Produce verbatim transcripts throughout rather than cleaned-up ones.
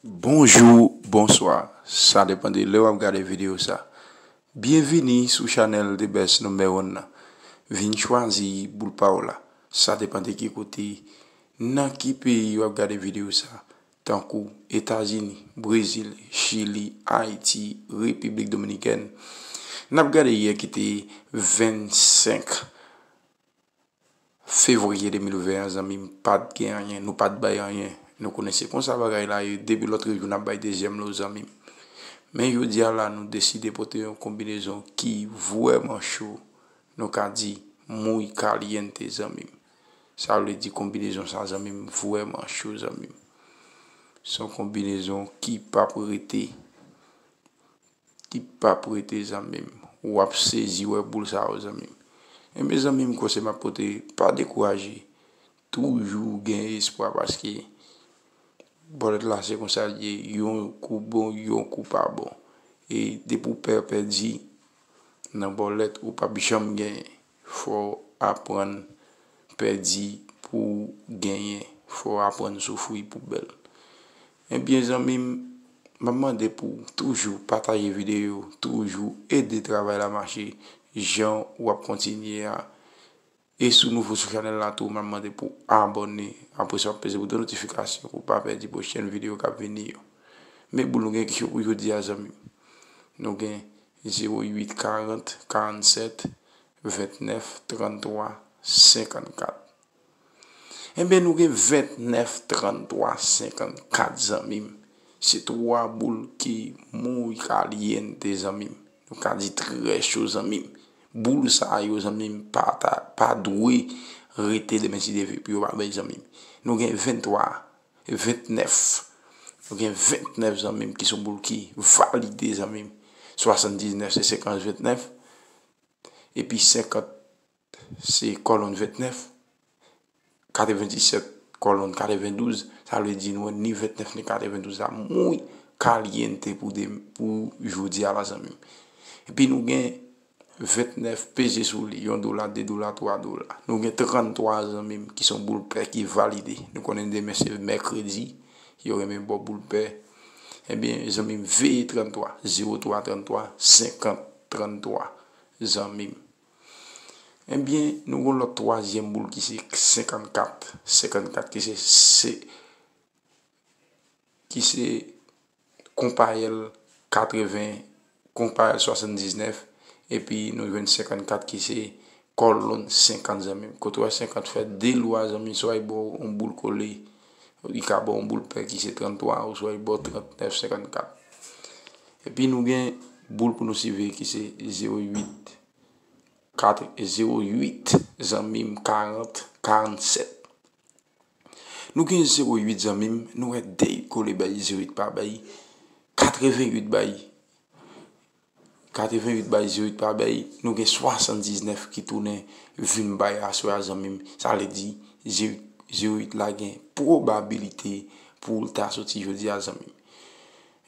Bonjou, bonswa. Sa depann de lè w ap gade videyo sa. Byenvini sou chanèl The Best Number One nan. Vin chwazi boul pa w la. Sa depann de ki kote, nan ki peyi w ap gade videyo sa, tankou Etazini, Brezil, Chili, Ayiti, Repiblik Dominikèn. N ap gade yè ki te vennsenk fevriye de mil ven an, zanmi m, pa t gen anyen, nou pa t bay anyen. Nou konnen se konsa bagay la ye, depi lòt jou n ap bay dezyèm lo, zanmi m. Men jodi a la, nou deside pote yon konbinezon ki vrèman cho. Nou ka di muy caliente, zanmi m. Sa vle di konbinezon sa, zanmi m, vrèman cho, zanmi m. Se yon konbinezon ki p ap rete, ki p ap rete, zanmi m. W ap sezi wè boul sa yo, zanmi m. Enben, zanmi m, konsèy m ap pote, pa dekouraje. Toujou gen espwa, paske bòlèt la se konsa l ye, yon kou bon, yon kou pa bon. E depi w pè pèdi nan bòlèt, ou p ap janm genyen. Fò w aprann pèdi pou w genyen. Fò w aprann soufri pou w bèl. Ebyen, zanmi m, m ap mande pou w toujou pataje videyo, toujou ede travay la mache jan w ap kontinye a. E si w nouvo sou chanèl la tou, m ap mande pou w abòne. Apre sa, w ap peze bouton notifikasyon pou w pa pèdi pwochèn videyo k ap vini yo. Men boul nou gen ki cho pou jodi a, zanmi m. Nou gen zewo uit karant, karannsèt, vennèf, tranntwa, senkannkat. Enben, nou gen vennèf, tranntwa, senkannkat, zanmi m. Se twa boul ki muy caliente, zanmi m. Nou ka di trè cho, zanmi m. Boul sa yo, zanmi m, pa ta, pa dwe rete demen si Dye vle pou yo pa bay, zanmi m. Nou gen venntwa, vennèf. Nou gen vennèf, zanmi m, ki se yon boul ki valide, zanmi m. Swasanndiznèf se sekans vennèf. Epi senkant se kòlonn vennèf. Katrevenndisèt kòlonn katrevendouz, sa vle di nou ni vennèf ni katrevendouz la muy caliente pou de, pou jodi a la, zanmi m. Epi nou gen vennèf, peze sou li, yon dola, de dola, twa dola. Nou gen tranntwa, zanmi m, ki se yon boul pè ki valide. Nou konnen demen se mèkredi, yo renmen ba w boul pè. Ebyen, zanmi m, veye tranntwa, zewo twa tranntwa, senkant tranntwa, zanmi m. Ebyen, nou gen lòt twazyèm boul ki se senkannkat. Senkannkat ki se, se, ki se konpayèl katreven, konpayèl swasanndiznèf, epi nou jwenn senkannkat ki se kòlonn senkant, zanmi m. Kote w wè senkant fè de lwa, zanmi m, swa li ba w yon boul kole, li ka ba w yon boul pè ki se tranntwa, oswa li ba w trannèf senkannkat. Epi nou gen boul pou nou siveye ki se zewo uit, kat, zewo uit, zanmi m, karant, karannsèt. Nou gen zewo uit, zanmi m, nou wè de kole bay, zewo uit pa bay, katreven uit bay, katreven uit bay, zewo uit pa bay, nou gen swasanndiznèf ki tounen vin bay aswè a, zanmi m. Sa vle di, zewo uit, zewo uit la gen pwobabilite pou l ta soti jodi a, zanmi m.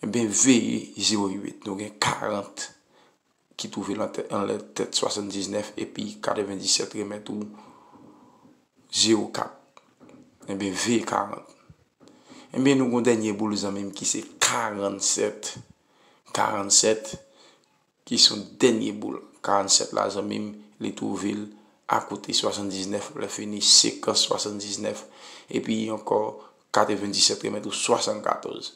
Ebyen, veye zewo uit, nou gen karant ki twouve l antè-, anlè tèt swasanndiznèf, epi katrevenndisèt remèt ou zewo kat. Ebyen, veye karant. Ebyen, nou gen yon dènye boul, zanmi m, ki se karannsèt. Karannsèt, ki se yon dènye boul. Karannsèt la, zanmi m, li twouve l akote swasanndiznèf, lè fini, sekans swasanndiznèf, epi ankò katrevenndisèt remèt ou swasannkatòz.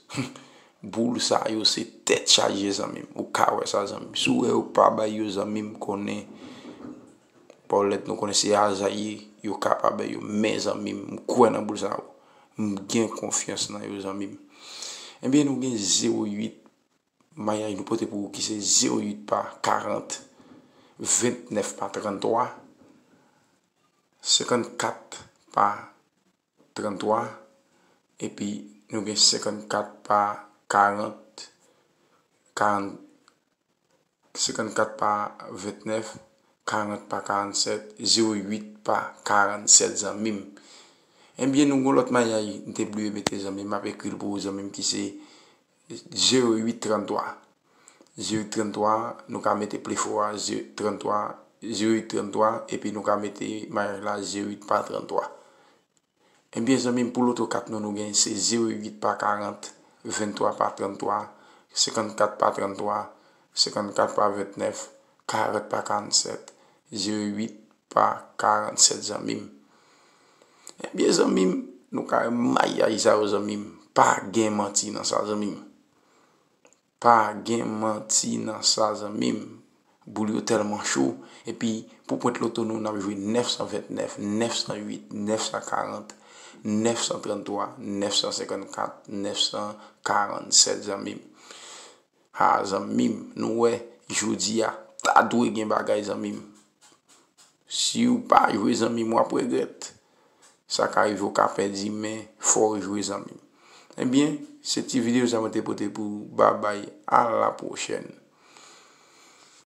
Boul sa yo se tèt chaje, zanmi m. Ou ka wè sa, zanmi m. Si w wè yo pa bay yo, zanmi m, konnen bòlèt, nou konnen se aza ye, yo ka pa bay yo. Men, zanmi m, m kwè nan boul sa yo. M gen konfyans nan yo, zanmi m. Ebyen, nou gen zewo uit, mayaj nou pote pou ou ki se zewo uit pa karant, vennèf pa tranntwa, senkannkat pa tranntwa, epi nou gen senkannkat pa karant, karant, senkannkat pa vennèf, karant pa karannsèt, zewo uit pa karannsèt, zanmi m. Ebyen, nou gen lòt mayaj, m te bliye mete, zanmi m, m ap ekri l pou ou, zanmi m, ki se zewo uit tranntwa. Zewo uit tranntwa, nou ka mete pli fò a, ze-, tranntwa, zewo uit tranntwa, epi nou ka mete mayaj la zewo uit pa tranntwa. Ebyen, zanmi m, pou loto kat nou, nou gen se zewo uit pa karant, venntwa pa tranntwa, senkannkat pa tranntwa, senkannkat pa ventnèf, karant pa karannsèt, zewo uit pa karannsèt, zanmi m. Ebyen, zanmi m, nou ka wè mayaj sa yo, zanmi m. Pa gen manti nan sa, zanmi m. Pa gen manti nan sa, zanmi m. Boul yo tèlman cho. Epi, pou pwent loto nou, n ap jwe nèf san ventnèf, nèf san uit, nèf san karant, nèf san tranntwa, nèf san senkannkat, nèf san karannsèt, zanmi m. Ha, zanmi m, nou wè, jodi a, ta dwe gen bagay, zanmi m. Si w pa jwe, zanmi m, w ap regrèt. Sa ka rive w ka pèdi, men fò w jwe, zanmi m. Ebyen, se ti videyo sa mwen te pote pou ou. Babay, a la pwochèn.